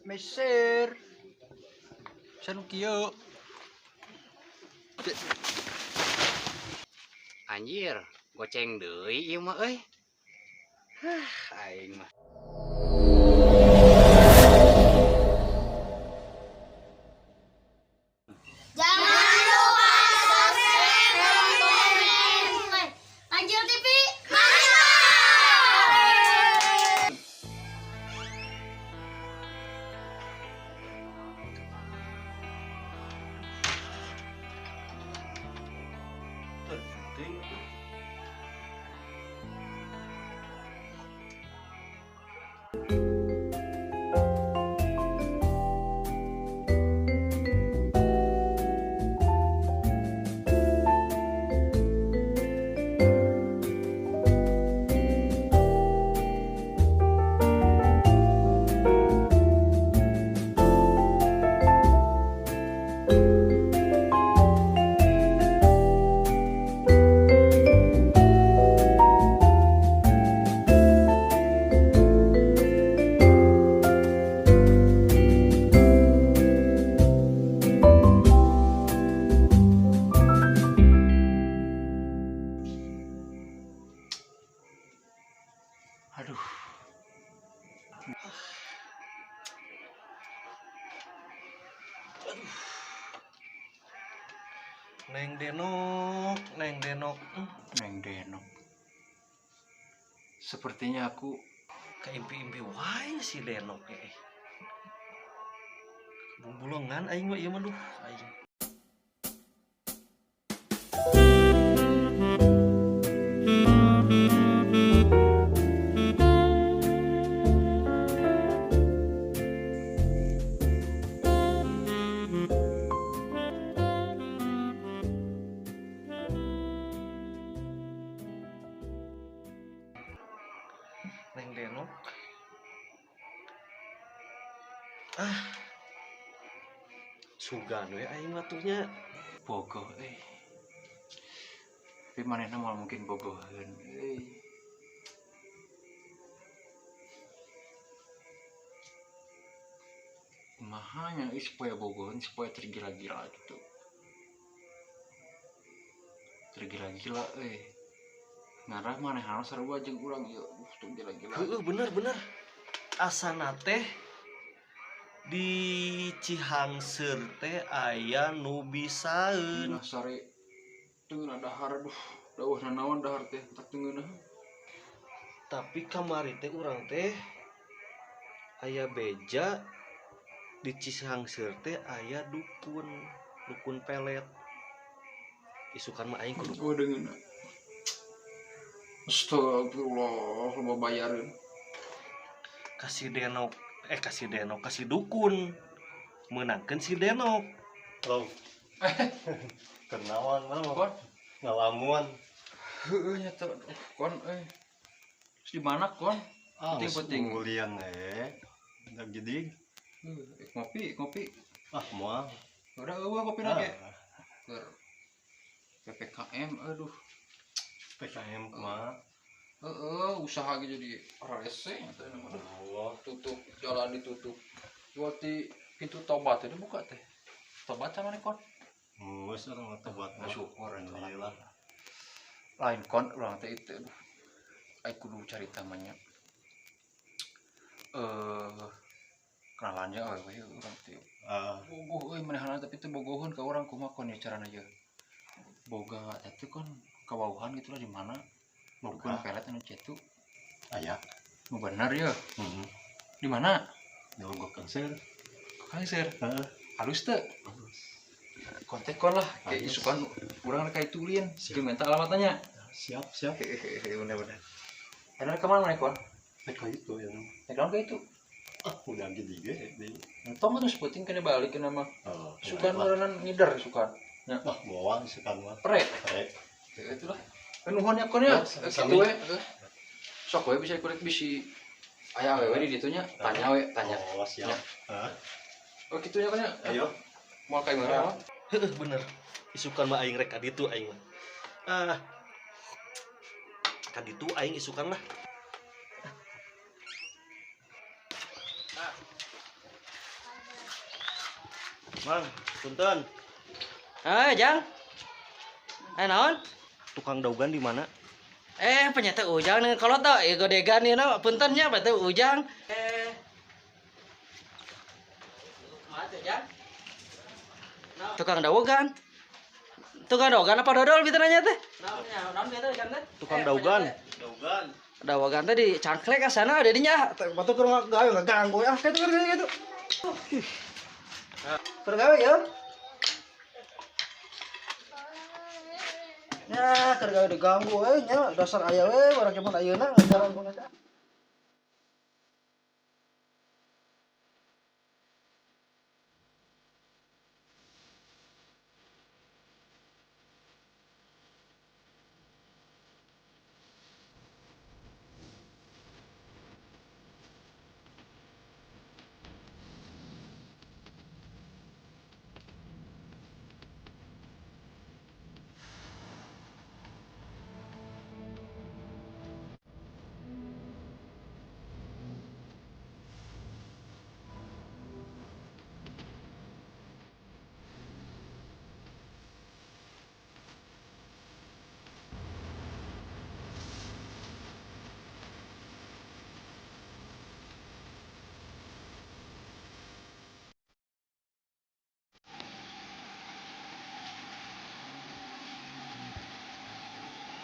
Meser. Sanu kieu. Anjir, goceng deui ieu mah euy. Hah, aing mah. Jangan lupa subscribe dan komen. Kancil TV, mantap! Penting. Aduh. Neng Denok, Neng Denok. Neng Denok. Sepertinya aku Keimpi-impi wae si Denok eh. Bumbulengan aing mah ieu mah duh aing. Neng Denok. Ah. Sugan we aing mah tuh nya. Bogoh eh. Tapi manehna moal mungkin bogoheun euy. Kumaha nya euy supaya bogoheun supaya tergila-gila gitu. Tergila-gila euy. Ngarah manehna sarua jeung urang ieu. Tergila-gila. Heeh, bener bener. Asana teh di Cihangseur teh aya nu bisaeun. Nah, sare teu ngeunah dahar aduh. Dawuh nanaon dahar teh tak teu ngeunah. Tapi kamari teh urang teh aya beja di Cihangseur teh aya dukun, dukun pelet. Isukan mah aing kudu Gua deungeun. Astagfirullah, loba bayareun. kasih Denok, eh kasih Denok, kasih dukun. Meunangkeun si Denok. Halo. Kenawan mana mau? Kon. Ngalamun. Heeh nya teh. Kon euy. Terus di mana kon? Ah, Penting-penting. Ngulian eh. Udah gede. Heuh, ngopi, ngopi. Ah, moal. Udah eueuh kopi lagi. Ah, Keur PPKM aduh. PKM mah. Heeh, usaha ge jadi rese nya teh aduh. Oh, Tutup, jalan ditutup. Jual ti pintu tobat teh dibuka teh. Tobat sama nih kon. geus urang mah tobat mah. Syukur Alhamdulillah. Lain kon urang teh itu aduh. Aing kudu cari tamanya. Eh kenalannya euy urang teh. Ah, Bogoh euy manehna tapi teu bogoheun ka urang kumaha kon ya carana ye. Boga teh kon kawauhan gitu lah di mana. Dukun boga pelet anu cetu. aya. Nu bener ya. Heeh. Di mana? Di Bogor Kanser. Kangser. Heeh. Halus teu? Kontak kon lah kayak Halus. isukan urang rek ka itu ulin. Siap. Jeung minta alamatnya. Siap, siap. Hehehe bener bener. Enak kemana mana kon? Rek ka itu ya. Rek naon ka itu? Ah, udah gede ge di. Entong atuh seputing kena balik kena mah. Oh, Sukan lah. meureunnan ngider sukan. Lah, moal sukan mah. Pre. Pre. Ya itulah. Nuhun ya kon ya. Ya, sami-sami. Kitu we. Sok we bisa kurek bisi aya awewe di ditu nya, tanya we, tanya. Oh, siap. Ya. Ah, Oh kitu nya kon ya. ayo. Moal ka imah. Heeh, bener. Isukan mah aing rek ka ditu aing mah. Ah. Ka ditu aing isukan lah. Mang, punten. Eh, Jang. Eh, naon? Tukang daugan di mana? Eh, penyata Ujang nih kalau tau, ya godegan ieu na punten nya batu Ujang. Eh. Kumaha tuh, Jang? Tukang dawogan. Tukang dawogan apa dodol gitu nanya teh? Naon gitu Jang teh? Tukang daugan. Daugan. Dawogan teh di cangklek asana ada dinya. Batu keur gawe ngaganggu ah kitu kitu kitu. Keur gawe ya. Ya, keur gawe diganggu we nya dasar aya we urang cuman ayeuna ngajaran ku.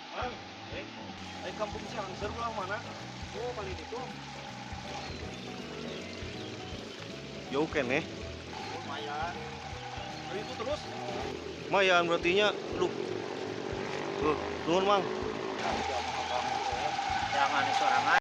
Mang, eh kampung Ciangser belah mana? Oh, paling itu. Jauh keneh. Lumayan. Dari itu terus? Lumayan berarti nya. Duh. Tuh, nuhun, Mang. Jangan sorangan.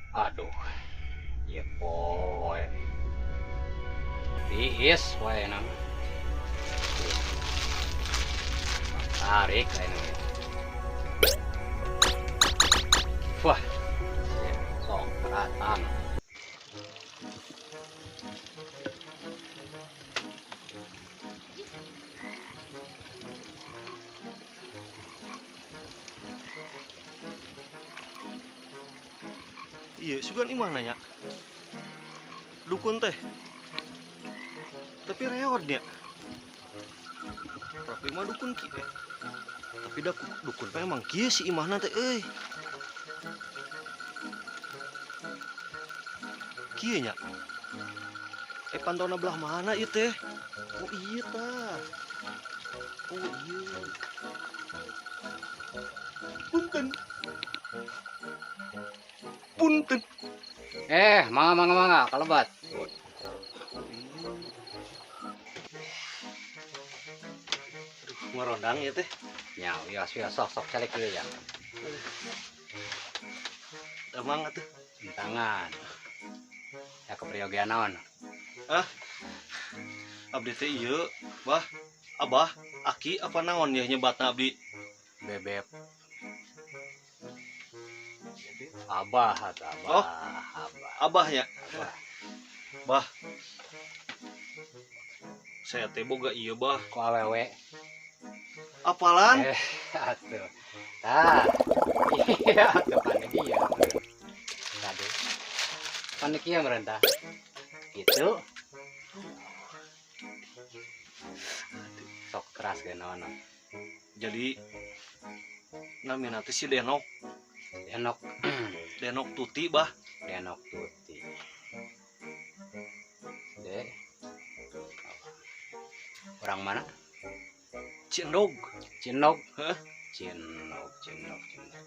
Aduh, ieu poe. Tiis wae nama. Tarik aing. Wah, sok keratan. Iya, sugan imah nanya. Dukun teh. Tapi reod nya. Tapi mah dukun ki. Tapi dah dukun teh emang kieu si imahna teh euy. Kieu nya. Pantona belah mana ieu teh? Oh iya tah. Oh iya. Punten. Punten. Mangga mangga mangga, kalebat. Aduh, ngerondang ya teh. Nya, wios wios sok sok calik ieu ya. Emang atuh. Tangan. Ya kepriogian naon? Ah. Abdi teh ieu, Bah. Abah, aki apa naon ya nyebatna abdi? Bebek. Abah atau abah. Oh. Abah. Abah ya. Abah. Bah. Saya teh boga ieu, Bah. Ku awewe. Apalan? Atuh. Tah. Iya, atuh panik ieu. Tadi. Panik ieu merentah. Gitu. Sok keras ge naon. Jadi namina teh si Denok. Denok. Denok Tuti bah. Denok Tuti. Dek. Orang mana? Cindog. Cindog. Hah? Cindog, Cindog, Cindog.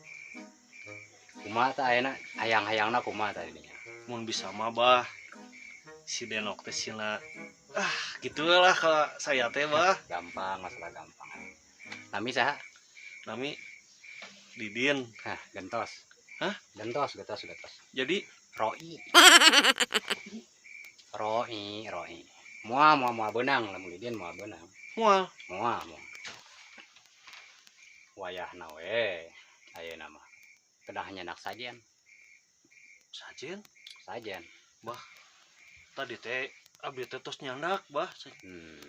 Kumaha tah ayeuna hayang-hayangna kumaha tah dinya? Mun bisa mah bah. Si Denok teh sina ah gitulah kalau saya teh bah. Gampang, masalah gampang. Nami saha? Nami Didin. Hah, gentos. Hah? Gentos, gentos, gentos. Jadi Roi. Roi, Roi. Moal moal moal beunang lamun Didin moal beunang. Moal. Moal, moal. Wayahna we ayeuna mah. Kedah nyandak sajen. Sajen? Sajen. Bah. Tadi teh abdi teh tos nyandak, bah.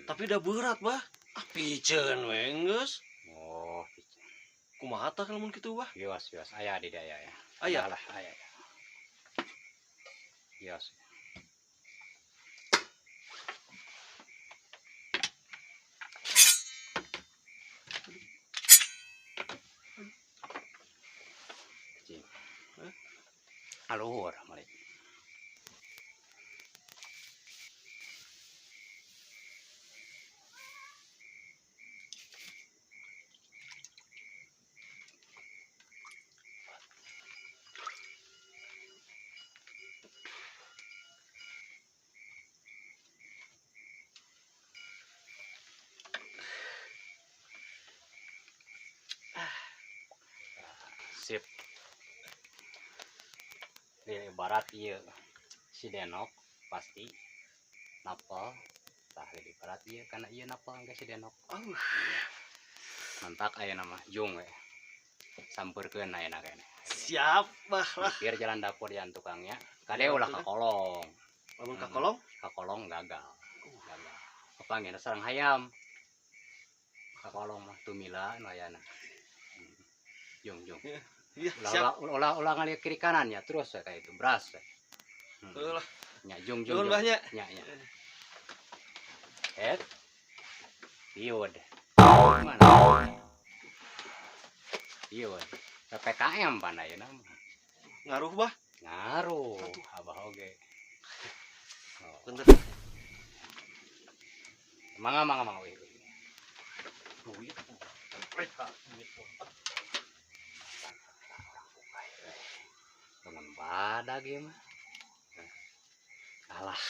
Tapi dah berat, bah. Ah piceun we geus. Oh, piceun. Kumaha tah lamun kitu, bah? Wios, wios aya di dieu aya. Aya lah, aya. Wios. Aluhur malik. Sip. Di barat ieu si Denok pasti napel tah di barat ieu kana ieu napel engke si Denok. Mantak ayeuna mah jung we. Sampeurkeun ayeuna keneh. Siap bah lah. Pikir jalan dapur yang tukangnya. Kade ulah ka kolong. Lamun ka kolong? Ka kolong gagal. Gagal. Kapanggihna sareng hayam. Ka kolong mah tumila nu ayana. Jung jung. Iya, siap. Ulah ulah ngalieu kiri kanan ya terus ya kayak itu beras. Ulah. Nya jung jung. Nuhun bah nya. Nya nya. Et. Piud. Mana? Piud. PPKM pan ayeuna mah. Ngaruh bah? Ngaruh. Abah oge. Oh. Bentar. Mangga mangga mangga we. Duit. Bangun badag ieu mah. Alah.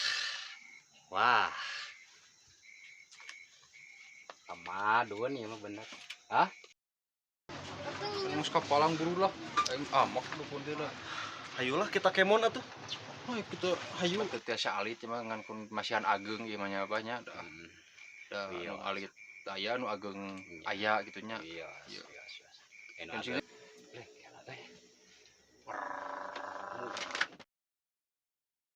Wah. Kamadun ieu mah bener. Hah? Geus kapalang buru lah. Aing amak dukun teh lah. Hayulah kita kemon atuh. Oh, kita hayu. Teu tiasa alit mah ngan kun masihan ageung ieu mah nya abah nya. Da anu alit aya nu ageung aya kitu nya. Iya, Iya. iya, iya.